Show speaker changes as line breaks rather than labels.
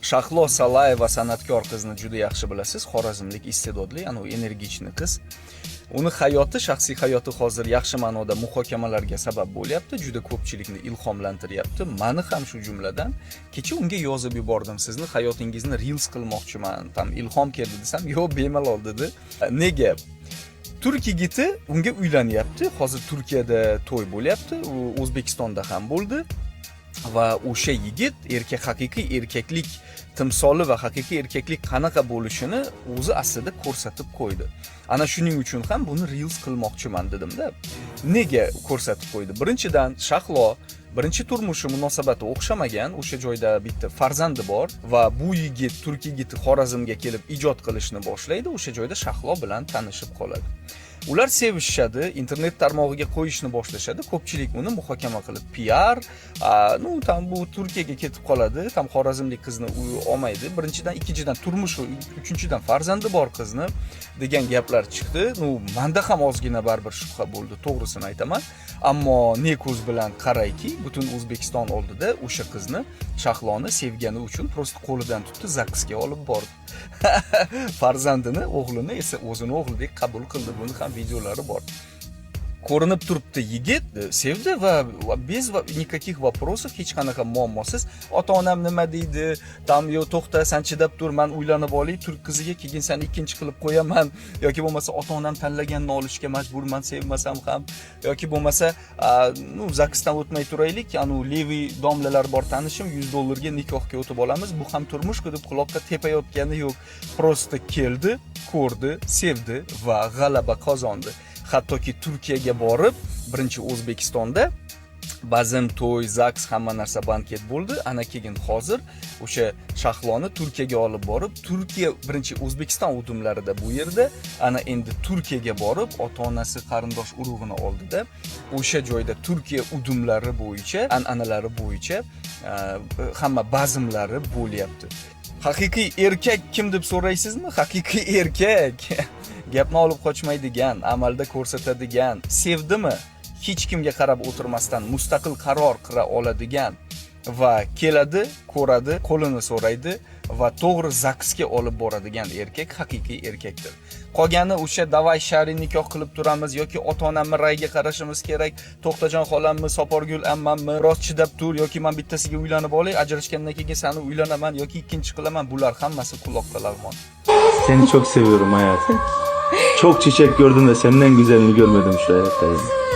Shahlo Salayeva san'atkor qizni juda yaxshi bilasiz, xorazmlik iste'dodli, anavi энергичный qiz. Uni hayoti, shaxsiy hayoti hozir yaxshi ma'noda muhokamalarga sabab bo'lyapti, juda ko'pchilikni ilhomlantiryapti, mani ham shu jumladan. Kecha unga yozib yubordim, sizni hayotingizni reels qilmoqchiman, там ilhom keldi desam, yo'q, bemalol dedi. Nega? Turk yigiti unga uylanyapti, hozir Turkiyada to'y bo'lyapti, u O'zbekistonda ham bo'ldi va o'sha yigit erkak, haqiqiy erkaklik timsoli va haqiqiy erkaklik qanaqa bo'lishini o'zi aslida ko'rsatib qo'ydi. Ana shuning uchun ham buni reels qilmoqchiman dedimda. Nega ko'rsatib qo'ydi? Birinchidan, Shahlo birinchi turmushi munosabati o'xshamagan, o'sha joyda bitta farzandi bor va bu yigit, turk yigiti Xorazmga kelib ijod qilishni boshlaydi, o'sha joyda Shahlo bilan tanishib qoladi. Ular sevishishadi, internet tarmog'iga qo'yishni boshlashadi, ko'pchilik uni muhokama qilib piar, ну там bu Turkiyaga ketib qoladi, там xorazmlik qizni u olmaydi. Birinchidan, ikkinchidan turmushi, uchinchidan farzandi bor qizni degan gaplar chiqdi. Ну, manda ham ozgina baribir shubha bo'ldi, to'g'risini aytaman. Ammo ne ko'z bilan qarayki, butun O'zbekiston oldida o'sha qizni, Shahloni sevgani uchun просто qo'lidan tutdi, ZAGSga olib bordi. Farzandini, o'g'lini esa o'zini o'g'lidek qabul qildi. Buni ham videolari bor. Ko'rinib turibdi, yigit sevdi va без никаких вопросов, hech qanaqa muammosiz, ota onam nima deydi, там yo to'xta, san chidab tur, man uylanib olay turk qiziga, keyin seni ikkinchi qilib qo'yaman, yoki bo'lmasa ota onam tanlaganini olishga majburman sevmasam ham, yoki bo'lmasa ну, ZAGSdan o'tmay turaylik, anu левый domlalar bor tanishim, 100 dollarga nikohga o'tib olamiz, bu ham turmushku deb quloqqa tepayotgani yo'q. Просто keldi, ko'rdi, sevdi va g'alaba qozondi. Hattoki Turkiyaga borib, birinchi O'zbekistonda bazm, to'y, ZAGS, hamma narsa, banket bo'ldi. Ana keyin hozir o'sha Shahloni Turkiyaga olib borib, Turkiya birinchi O'zbekiston udumlarida bu yerda, ana endi Turkiyaga borib, ota onasi, qarindosh urug'ini oldida o'sha joyda Turkiya udumlari bo'yicha, an'analari bo'yicha hamma bazmlari bo'lyapti. Haqiqiy erkak kim deb so'raysizmi? Haqiqiy erkak gapni olib qochmaydigan, amalda ko'rsatadigan, sevdimi, hech kimga qarab o'tirmasdan mustaqil qaror qila oladigan va keladi, ko'radi, qo'lini so'raydi va to'g'ri ZAGSga olib boradigan erkak haqiqiy erkakdir. Qolgani o'sha давай shar'iy nikoh qilib turamiz yoki ota onamni ra'yiga qarashimiz kerak, To'xtajon xolammi, Soporgul ammammi, biroz chidab tur yoki man bittasiga uylanib olay, ajrashgandan keyin sani uylanaman yoki ikkinchi qilaman, bular hammasi quloqqa lag'mon.
Seni çok seviyorum hayatım. Çok çiçek gördüm de senden güzelini görmedim şu hayatta.